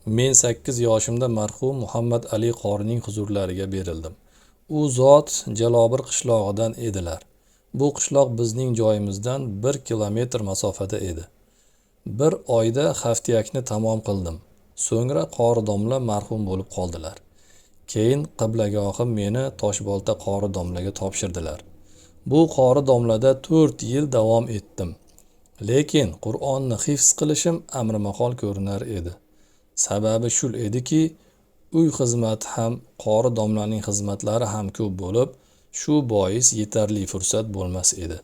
Men 8 yoshimda marhum Muhammad Ali qorining huzurlariga berildim. U zot Jalobir qishlog'idan edilar. Bu qishloq bizning joyimizdan 1 kilometr masofada edi. Bir oyda haftiyakni tamom qildim. So'ngra qori domla marhum bo'lib qoldilar. Keyin qiblagohim meni Toshbolta qori domlaga topshirdilar. Bu qori domlada 4 yil davom etdim. Lekin Qur'onni hifz qilishim amrimahol ko'rinar edi. Sababi shul ediki, uy xizmati ham, qori domlaning xizmatlari ham ko'p bo'lib, shu bois yetarli fursat bo'lmas edi.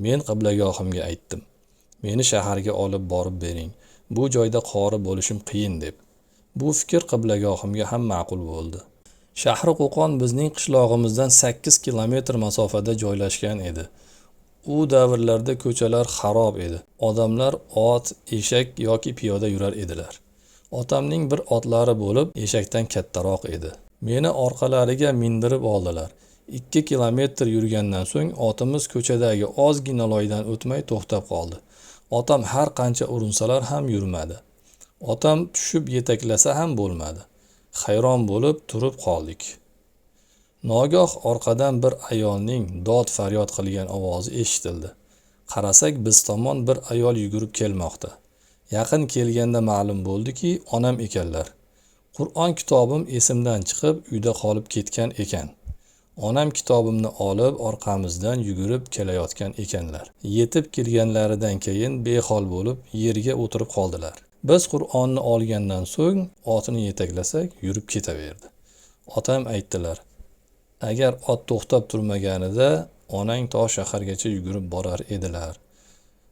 Men qiblagohimga aytdim: "Meni shaharga olib borib bering. Bu joyda qori bo'lishim qiyin" deb. Bu fikr qiblagohimga ham ma'qul bo'ldi. Shahri Qo'qon bizning qishlog'imizdan 8 kilometr masofada joylashgan edi. U davrlarda ko'chalar xarob edi. Odamlar ot, eshak yoki piyoda yurar edilar. Otamning bir otlari bo'lib, eshakdan kattaroq edi. Meni orqalariga mindirib oldilar. 2 kilometr yurgandan so'ng otimiz ko'chadagi ozgina loydan o'tmay to'xtab qoldi. Otam har qancha urinsalar ham yurmadi. Otam tushib yetaklasa ham bo'lmadi. Hayron bo'lib turib qoldik. Nogoh orqadan bir ayolning dod faryod qilgan ovozi eshitildi. Qarasak, biz tomon bir ayol yugurib kelmoqda. Yaqin kelganda ma'lum bo'ldiki, onam ekanlar. Qur'on kitobim esimdan chiqib, uyda qolib ketgan ekan. Onam kitobimni olib, orqamizdan yugurib kelayotgan ekanlar. Yetib kelganlaridan keyin behol bo'lib, yerga o'tirib qoldilar. Biz Qur'onni olgandan so'ng otini yetaklasak, yurib ketaverdi. Otam aytdilar: "Agar ot to'xtab turmaganida, onang to shahargacha yugurib borar edilar.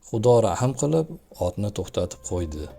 Xudo rahm qilib, otni to'xtatib qo'ydi."